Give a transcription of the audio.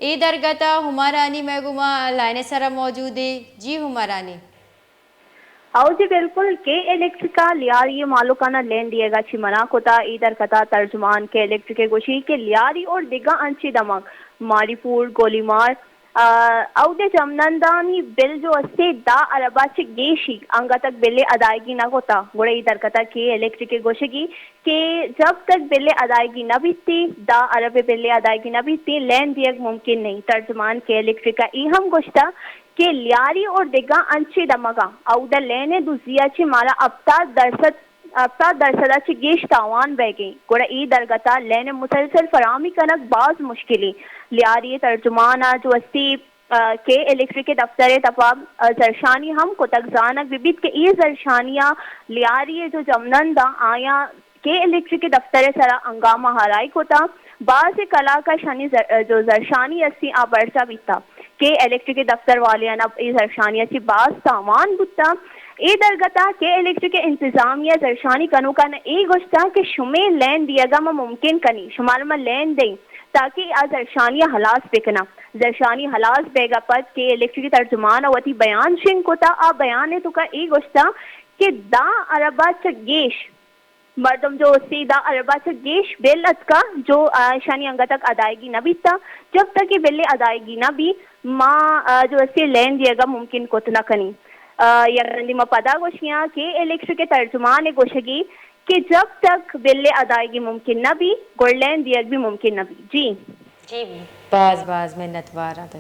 اے درگت ء ہمارانی مئے گوما لائن ء سرا موجود ایں۔ جی ہمارانی۔ او جی بالکل، کے الیکٹرک ء لیاری ء مالکان ء لین دیگ ء چہ منع کتا۔ اے درگت ء ترجمان کے الیکٹرک ء گوشی کہ لیاری اور دگہ انچیں دمگ ماری پور، گولی مار، آ، اود ء جمنندانی بل جو استے دہ ارب ء چہ گیشی انگتک بل ء ادائیگی نہ کتا، گڑا اے درگت ء کے الیکٹرک ء گوشگی کہ جب تک بل ء ادائیگی نہ بیتی، دہ ارب ء بل ء ادائیگی نہ بیتی، لین دیگ ممکن نہیں۔ ترجمان کے الیکٹرک ء اے ہم گوشتا کہ لیاری اور دگہ انچیں دمگاں اود ء لین ء دزی ء چہ مارا ہپتاد درسد، ہپتاد درسد ء چہ گیش تاوان بئیگیں، گڑا اے درگت ء لین ء مسلسل فراہمی کنگ باز مشکلیں۔ لیاری ء ترجمان ء جو استی، آ، کے الیکٹرک ء دفتر ء تپا، آ، زرشانی ہم کتگ۔ زانگ بہ بیت کہ اے زرشانی ء لیاری ء جو جمنند آں آیاں کے الیکٹرک ء دفتر ء سرا ہنگامہ آرائی کتا۔ باز کلاک ء شانی زر-، جو زرشانی استی آ برجا بیتا۔ کے الیکٹرک ء دفتر والیان ء اے زرشانی ء چہ باز تاوان بوتا۔ اے درگت ء کے الیکٹرک ء انتظامیہ زرشانی کنوکان ء اے گوشتا کہ شمے لین دیگ ء ما ممکن کنیں، شمارا ما لین دئیں تاکہ آ زرشانی ء ہلاس بکناں۔ زرشانی ہلاس بیگ ء پد کے الیکٹرک ء ترجمان ء وتی بیان شنگ کتا۔ آ بیان ء توکا اے گوشتا کہ دہ ارب ء چہ گیش مردم جو سیدھا اربا چہ گیش بل اتکا جو، آ، اشانی انگتک ادائیگی نہ بیتا۔ جب تک کہ بل ادائیگی نہ بی، ما، آ، جو اسے لین دیگا ممکن کت نہ کنی۔ آ، یک رندی ما پدا گوشیاں کہ الیکٹرک ترجمان گوشگی کہ جب تک بل ادائیگی ممکن نہ بی، گڑ لین دیگ بھی ممکن نہ بی۔ جی۔ جی، باز باز منت وار آں۔